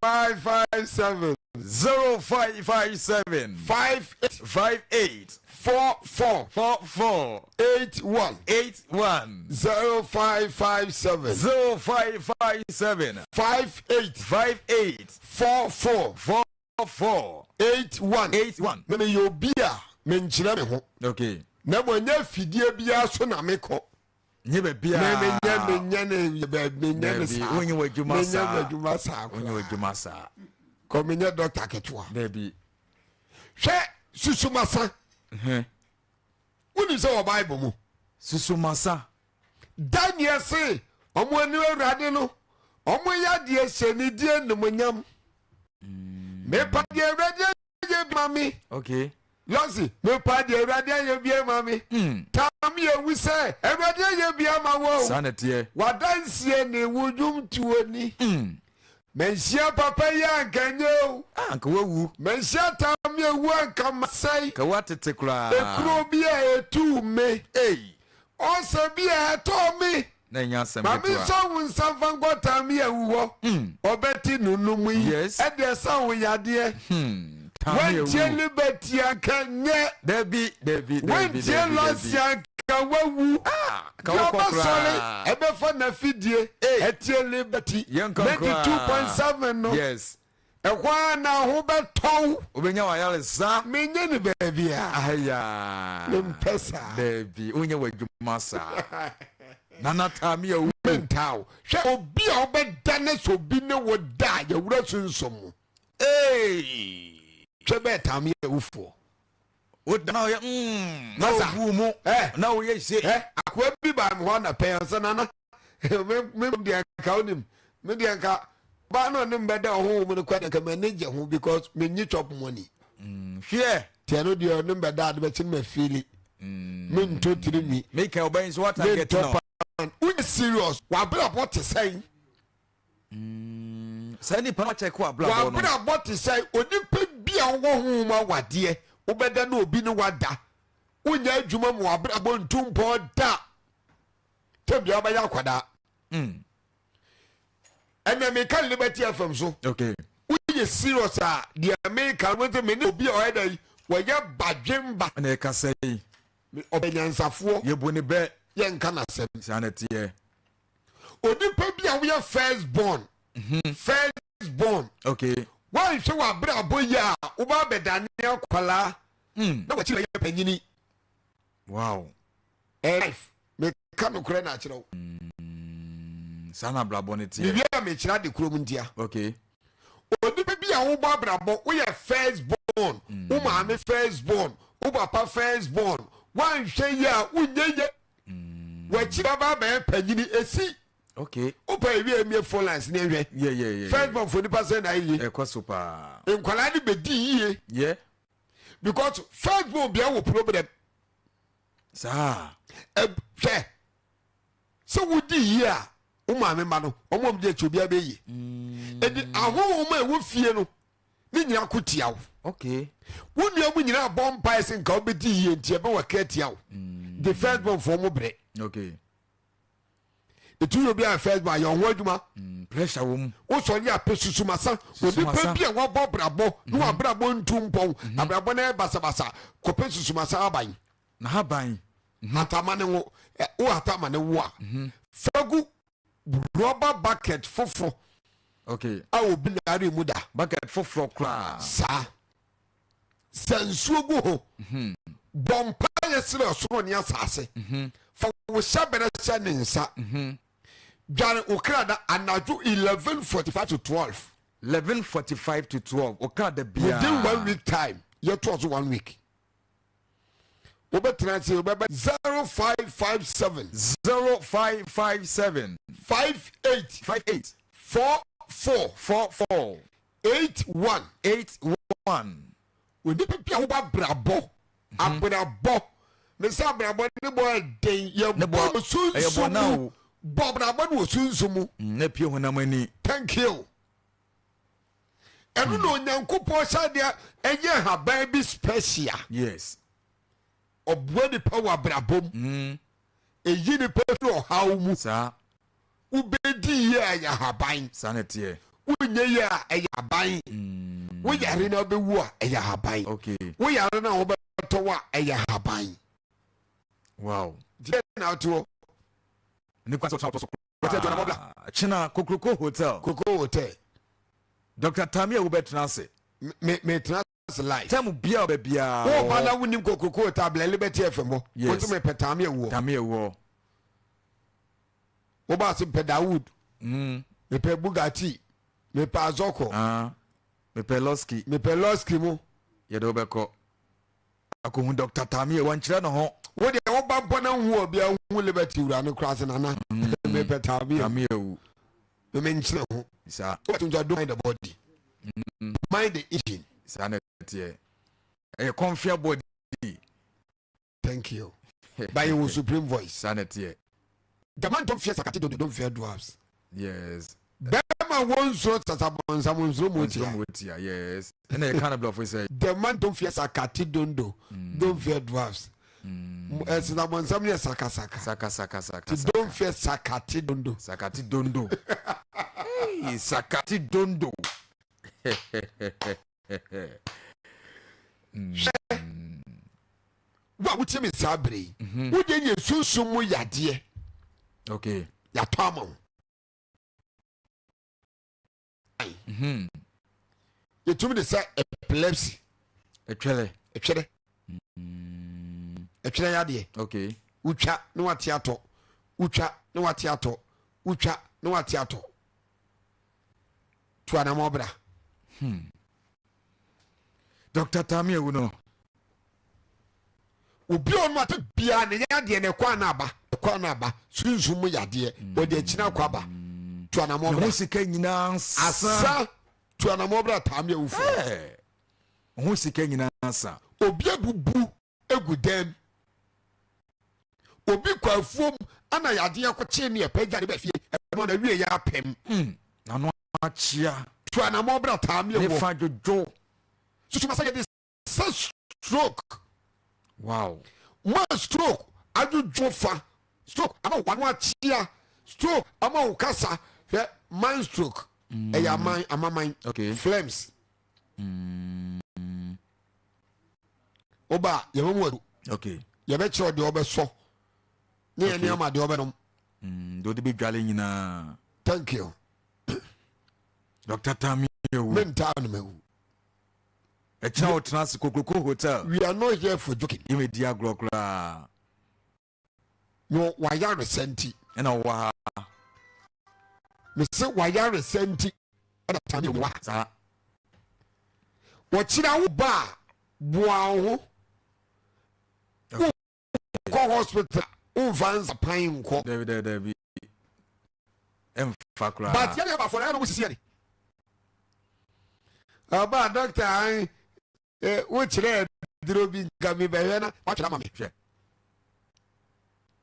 0557. 0557. 58. 58. 44. 44. 81. 81. 0557. 0557. 58. 58. 44. 44. 81. 81. Meme yɛ obi a menkyerɛ me ho. Na mmom ɛnyɛ afidie biara so na mekɔ. Nye baabiara. Menyɛ menyɛ ne menyɛ ne saa. Wonyɛ w'adwuma saa. Menyɛ w'adwuma saa. Wonyɛ w'adwuma saa. Kɔ menyɛ dɔkta ketewa. Dabi. Hwɛ susumasa. Wonim sɛ wɔ Bible mu. Susumasa. Daniel se ɔmo ani Awurade no ɔmo yɛ adeɛ hyɛ ne die nomonyam. Mepa deɛ Awurade ayɛ bi ma me. Lɔsi mepa deɛ Awurade ayɛ bi ama me. Tam yɛ wu sɛ Awurade ayɛ bi ama wo. Saa na teɛ. Wadansie ne wo dwom tuo ni. Manhyia papa yi anka nye o. Anka wawu. Manhyia tam yɛ wu anka masɛe. Ka watete koraa. Ekuro bi a etu me. Ei. Ɔsɛ bi a ɛtɔ me. Na ɛnyɛ asɛm Maame ketewa. nsɔ wo nsa mfa nkɔ tam yɛ wu hɔ. Ɔbɛti nunum yi. Ɛde ɛsa wo yadeɛ. Tam yɛ Wantie wu. Liberty anka nyɛ. Dabi dabi dabi Wantie dabi Lɔsi dabi. anka wawu. Ka wokɔ Yɔbɛsɔre koraa. ɛbɛfa n'afidie. Ei. Ɛtie Liberty. Yɛnkɔ koraa. 92.7 no. Ɛhɔ a na ho bɛtɔw. Wobɛnya wayaresa. Menyɛ ne baabi a. Ahaya. Mempɛ saa. Dabi wonyɛ w'adwuma saa. Nana tam yɛ wu. Mentaw. Hwɛ obi a wobɛda ne sɛ obi ne wo da a yɛwura sunsun mu. Ei. Hwɛ bɛɛ tam yɛ wufoɔ. Woda na ɔyɛ na Masa. ogu mu. Na woyɛ se. Akoa bi baa me hɔ anapɛ ansa nana. Me deɛ nka wonim. Me deɛ nka baa na ɔne mbɛda ɔho mu no kɔ nka m'ani gye ho because menyi chop money. Hwɛ. Tiɛ no deɛ ɔne mbɛda ade bɛkye no ma fiili. Mentɔ tiri mi. Meka ɔbɛn so what target Mentɔ no. pan. Wonyɛ serious. W'abrabɔ te sɛn. Saa nipa no akyɛ kɔ abrabɔ no. W'abrabɔ te sɛn. Onipa bi a wowɔ honhom awadeɛ wobɛda na obi ne wada. Wonyɛ adwuma mu w'abrabɔ ntu mpɔn da. Tɛm deɛ wobɛyɛ akwadaa. Ɛnna meka Liberty FM so. Woyɛ serious a deɛ meka no sɛ me ne obi a ɔyɛ dɛ yi wɔyɛ badwemba. Ɛna ɛka sɛ yi. Ɔbɛ nyansafoɔ. Yɛbu ne bɛ. Yɛnka n'asɛm. Saa na ɛteɛ. Onipa bi a woyɛ first born. First born. Wɔnhwɛ w'abrabɔ yi a woba abɛdane akwalaa. Na wɔakyi bɛyɛ panyini. Wow. Life. Meka nokorɛ na akyerɛ wo. Saa na abrabɔ no teɛ. Biribi a mekyerɛ ade kurom ntia. Onipa bi a wobɔ abrabɔ woyɛ first born. Wo maame first born. Wo papa first born. Woanhwɛ yi a wonyɛ yɛ. Wɔakyi baba abɛyɛ panyini esi. Wopɛ ewie emie phone lines ne nhwɛ. First born fo nipa sɛ na ayɛ yie. Ɛkɔ so paa. Nkwadaa no bɛdi yie. Because first born bia wɔ problem. Saa. Hwɛ sɛ wodi yie a wo maame ma no ɔmo ɔmo di akyi obiara bɛ yie. Edi ahohom a ɛwɔ fie no ne nyinaa ko tia wo. Wo nua mu nyinaa bɔ mpae sɛ nka wobɛdi yie nti ɛbɛ wɔ ka tia wo. The first born fo ɔmo brɛ. Etu yɛ obi a first born ayɛ ɔho adwuma. Pressure wɔ mu. Wosɔre apɛ susumasa. Susumasa. Onipa bi a wabɔ abrabɔ na wabrabɔ ntu mpɔn. Abrabɔ no yɛ basabasa. Kɔpɛ susumasa aban. Na haban. Hatama ne wo. Wo hatama ne wo a. Fagu rubber bucket foforɔ. A obi nare mu da. Bucket foforɔ koraa. Saa. Sɛ nsuo gu ho. Bɔ mpaeɛ srɛ ɔsoro ne asase. Fa wo hyɛberɛ hyɛ ne nsa. Dware wo kra da anadwo 11:45 to 12. 11:45 to 12. Wo kra da biara. Within 1 week time. Yɛtoa so 1 week. Wobɛtena ase, wobɛba 0557. 0557. 58. 58. 44. 44. 81. 81. Onipa bi a wobɔ abrabɔ, abrabɔ ne sɛ abrabɔ ne bɔ ɛden, Ne yɛbɔ bɔ no ɛyɛ bɔ sunsum na mu. o. Bɔ abrabɔ no wɔ sunsum mu. Na pie honam ani. Thank you. Ɛno na Onyankopɔn hyɛ deɛ ɛnyɛ haban bi special. Ɔboa nipa wɔ abrabɔ mu, ɛyi nipa firi ɔhaw mu. Wobɛdi yie a, ɛyɛ haban. Saa na ɛteɛ. Wonyɛ yie a, ɛyɛ haban. Woyare na wobɛwu a, ɛyɛ haban. Woyare na wobɛtɔ wo a, ɛyɛ haban. Deɛ na wotoɔ. Ne kwan sɛ ɔtena so. Hotel Joanna Mɔbla. Kyena Kokroko Hotel. Koko Hotel. Dr Tami a wobɛtena ase. Me metena ase live. Tɛm bia ɔbɛ biara. Wo ba na wonim Kokroko Hotel, blɛ Liberty FM hɔ. Yes. Wotu mepɛ Tami awuɔ. Tami awuɔ. Woba ase, mepɛ Dawood, mepɛ Bugatti, mepɛ Azɔkɔ. Ah, mepɛ Lɔski. Mepɛ Lɔski mu. Yɛde wobɛkɔ akɔhu Dr Tami a wɔnkyerɛ ne ho. Wo deɛ, woba bɔ na hu obi a hu Liberty wura no koraa sɛ, "Nana, mepɛ Tami." Tami awu. Memenkyerɛ ho. Wobɛtum sɛ, don't mind the body, mind the engine. Saa na ɛteɛ, ɛyɛ kɔnfia body. Thank you. But yɛwɔ supreme voice. Saa na ɛteɛ. The man don't fear sakati dodo, don't fear dwarfs. Bɛrima wɔn nsuro sasabɔnsam, nsuro mu tia tia. Mu tia, yes. Ɛna yɛka no blɔfo sɛ The man don't fear sakati dondo, don't fear dwarfs. Sasabɔnsam yɛ sakasaka. Saka saka saka. Ti don't fear sakati dondo. Sakati dondo. Hey, sakati dondo. Hwɛ, wo a wotie me saa bere yi, wode nyɛ sunsum mu yadeɛ, yɛatɔ ama wo. Yɛtumi de sɛ epilepsy. Ɛtwɛlɛ. Ɛtwɛrɛ, ɛtwɛrɛ yadeɛ. Wotwa na wate atɔ, wotwa na wate atɔ, wotwa na wate atɔ, tu anamɔ bra. Dr Tami awu no. Obi a ɔno ate biara ne yadeɛ no, ɛkɔ ana aba, ɛkɔ ana aba, sunsum mu yadeɛ, wɔde akyina akɔ aba, tu anamɔ ne bra. Ho sika nyinaa sa. Asa, tu anamɔ bra, Taame awufo. Ho sika nyinaa sa. Obi abubu egu dɛm, obi kɔ afuom ana yadeɛ kɔkyee ne ɛpɛ gya ne bɛ fie, ɛno na wie yɛ apɛm. N'ano akyea. Tu anamɔ bra, Taame ne awɔ. Fa dwodwo. Susuma sɛ yɛde sɛ stroke. Ma stroke adwodwo fa, stroke ama wano akyea, stroke ama wo kasa. Hwɛ, man stroke ɛyɛ aman amaman. Flames woba, yɛbɛmu wadu. Yɛbɛkyerɛ deɛ ɔbɛsɔ ne yɛ nneɛma deɛ ɔbɛnom. Deɛ wode bɛdwale nyinaa. Thank you. Dr Tami awu. Mentaa no mawu. Ɛkyina wotena ase Kokroko Hotel. We are not here for joking. Yɛmɛdi agorɔ koraa. No, wayaresa nti. Ɛna wowɔ ha. Mese wayaresa nti ɛna Tami wɔ ha. Wɔkyerɛ wo ba a, boa wo ho, wokɔ hospital, womfa nsapan nkɔ. Dabi, dabi, dabi, ɛmfa koraa. But yɛne abafo no ɛna mo sisi yɛne ɔba doctor an wokyerɛ duro bi nka mi bɛhwɛ na watwerɛ ama me. Hwɛ.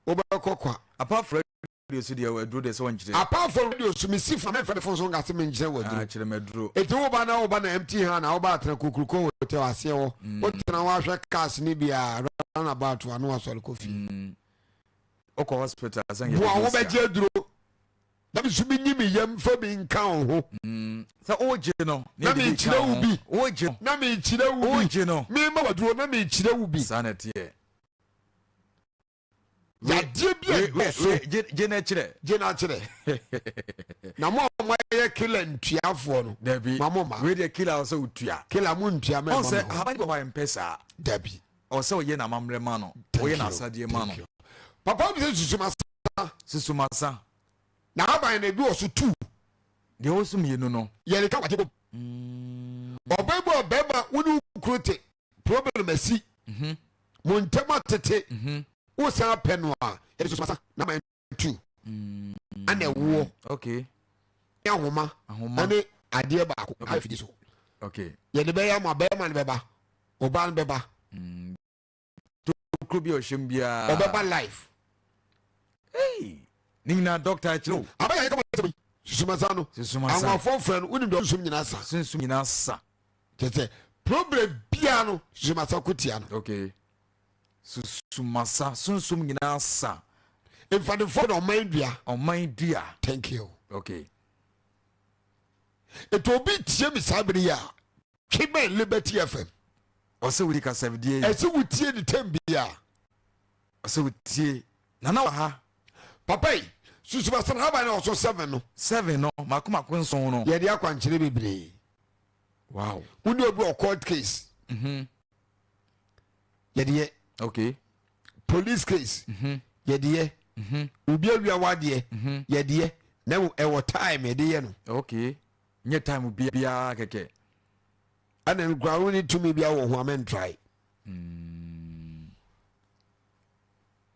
Wobɛkɔ kwa. Apart from radio so deɛ, aduro deɛ sɛ wɔnkyerɛ. Apart from radio so, mesi fa mɛmfɛ me phone so nka sɛ menkyerɛ wɔ Ah, aduro. kyerɛ me aduro. Eti woba na woba na empty hand na woba atena Kokuroko Hotel aseɛ hɔ, wotena hɔ ahwɛ cars ne bi a roundabout a, na wasɔre kɔ fie. Wokɔ hospital sɛ Boa wo bɛgye aduro na me nso menyi me yam fa bi nka wo ho. Sɛ wogye no. Na yɛde bi mekyerɛ ka wo ho. bi. Wogye no. Na mekyerɛ wo bi. Wogye no. Mema waduro na mekyerɛ wo bi. Saa na ɛteɛ. Yadeɛ bi a ɛdɔ so. Gye no kyerɛ. Gye no akyerɛ na mo a moayɛ kila ntuafoɔ no. Dabi. Ma mo ma. Wei deɛ, kila wɔ sɛ wotua. Kila mo ntua ɔn mɛma sɛ me hɔ. ahaban bi wɔ hɔ a ɛmpɛ saa. Dabi. Ɔwɔ sɛ ɔyɛ n'amammerɛ ma no. Thank Ɔyɛ you. n'asadeɛ ma no. Thank you. Papa bi sɛ susumasa. Susumasa. Na aban na ebi wɔ so tu. Deɛ ɔwɔ so mmienu no. Yɛde ka wagye bom. Ɔbɛn bi, ɔbɛrima, wo ne wo kuro te, problem asi. Mo ntɛm atete. Wosan pɛ no a, yɛde susumasa na ma tu ana ɛwoɔ ne ahoma ɛne adeɛ baako ayɛ fidi so. Yɛde bɛyɛ ama bɛrima no bɛba, ɔbaa no bɛba. Tokuro bi a ɔhyɛ mu biara. Ɔbɛba life. Hey! Ne nyinaa dɔkta akyerɛ o. Abɛyɛ ayɛ kama sɛ yi susumasa no. Susumasa. Anwafo frɛ no, wonim deɛ sunsum nyinaa sa. Sunsum nyinaa sa. Kyerɛ sɛ problem biara no, susumasa ko tia no. Okay. Susumasa, sunsum nyinaa sa. Mfanefo na ɔman dua. Ɔman dua. Thank you. Okay. Etu obi tie mi saa bere yi a, twe bɛn Liberty FM. Ɔsɛ wodi kasafidie yi. Ɛsɛ wotie ne tɛm bia. Ɔsɛ wotie. Nana wɔ ha. Papa yi, susumasa na haban na ɔso 7 no. 7 no, mako mako 7 no. Yɛde akwankyerɛ bebree. Wow. Wone obi wɔ court case. Yɛde yɛ. Police case. Yɛde yɛ. Obi awia wadeɛ. Yɛde yɛ. Na ɛwɔ time yɛde yɛ no. Okay. Nye time biara kɛkɛ. Ɛna nkura wo ne tumi bi awɔ ho amɛntrae.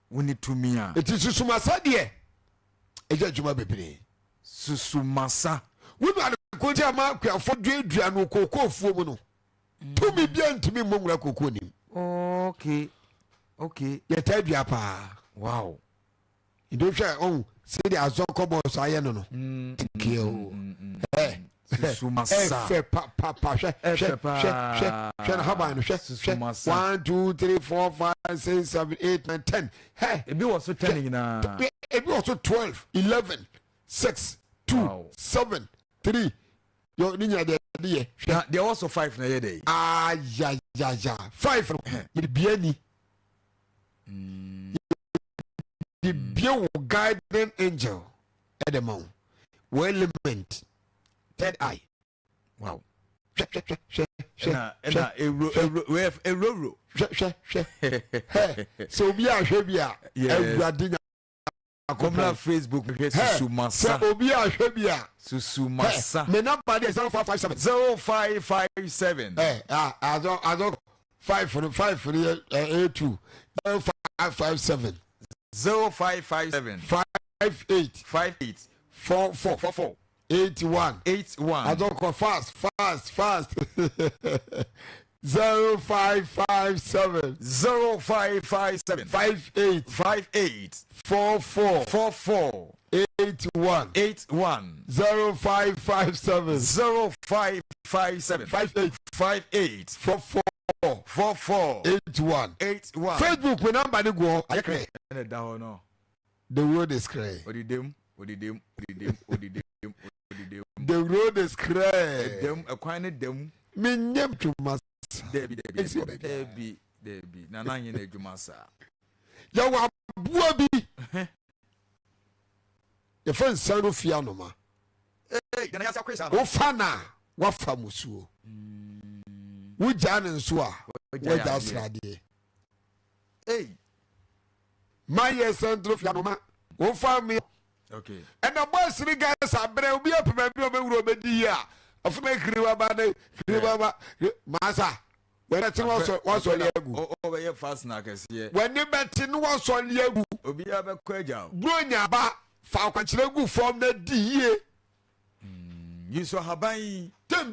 Wo ne tumi a. Eti susumasa deɛ ɛyɛ adwuma bebree. Susumasa. Wo nu ade ko nti ama akuafo duadua no kookoofuo mu no. Tumi bia ntumi mmɔ nwura kookoo nim. Okay. Okay. Yɛtaa dua paa. Wow. Nti wohwɛ ɔhu sɛdeɛ azɔkɔ bɔs ayɛ no no. Kio. Susumasa. Ɛfɛ papapa hwɛ hwɛ hwɛ hwɛ hwɛ na haban no hwɛ hwɛ 1 2 3 4 5 6 7 8 9 10. Hɛ. Ebi wɔ so 10 nyinaa. Ebi wɔ so 12 11 6 2 7 3. Yo ne nyina deɛ de yɛ. Hwɛ. Deɛ wɔ so 5 na yɛ dɛ. Ayayaya 5 no yɛ bia ni. Yɛ bia wo guiding angel ɛde ma wo. Wɔ element third eye. Wow. Hwɛ hwɛ hwɛ hwɛ hwɛ. Ɛna ewuro ewuro ewuro. Hwɛ hwɛ hwɛ. Hɛ sɛ obi ahwɛ bi a Awurade nya. Kɔmla Facebook hwɛ susumasa. Sɛ obi ahwɛ bi a. Susumasa. Me number de 0557. 0557. Azɔ azɔ 5 no 5 no yɛ 2 0557. 0557. 58. 58. 44. 44. 81. 81. Azɔkɔ fast fast fast. 0557. 0557. 58. 58. 44. 44. 81. 81. 0557. 0557. 58. 58. 44. 44. 81. 81. Facebook we number ni go. Ayekre. Ene da ho no. The road is clear. Odidem, odidem, odidem, odidem, odidem. The road is clear. Dem ekwan ne dem. Me nyem twuma. Debi debi debi debi. Na na nye na adwuma sa. Ya wa aboa bi. Ya fa nsan no fia no ma. Eh, na ya sa kwesa. Wo fa na wa fa musuo. Wo gya ne nso a, wo gya srade. Hey. Ma ye sentro fia no ma. Wo fa me. Okay. And the boys three guys are brave. Obi apema bi obewuro obedi yi a. Afuna kiri wa ba ne kiri wa ba. Masa. Wɛrɛ ti wasɔ li egu. O bɛ yɛ fast na kɛseɛ. Wɛni bɛ ti ni wasɔ li egu. Obi ya bɛ kɔ ɛja o. Buronya ba fa akwankyerɛ gu fam na di yie. Yusuf ahaban yi. Tem.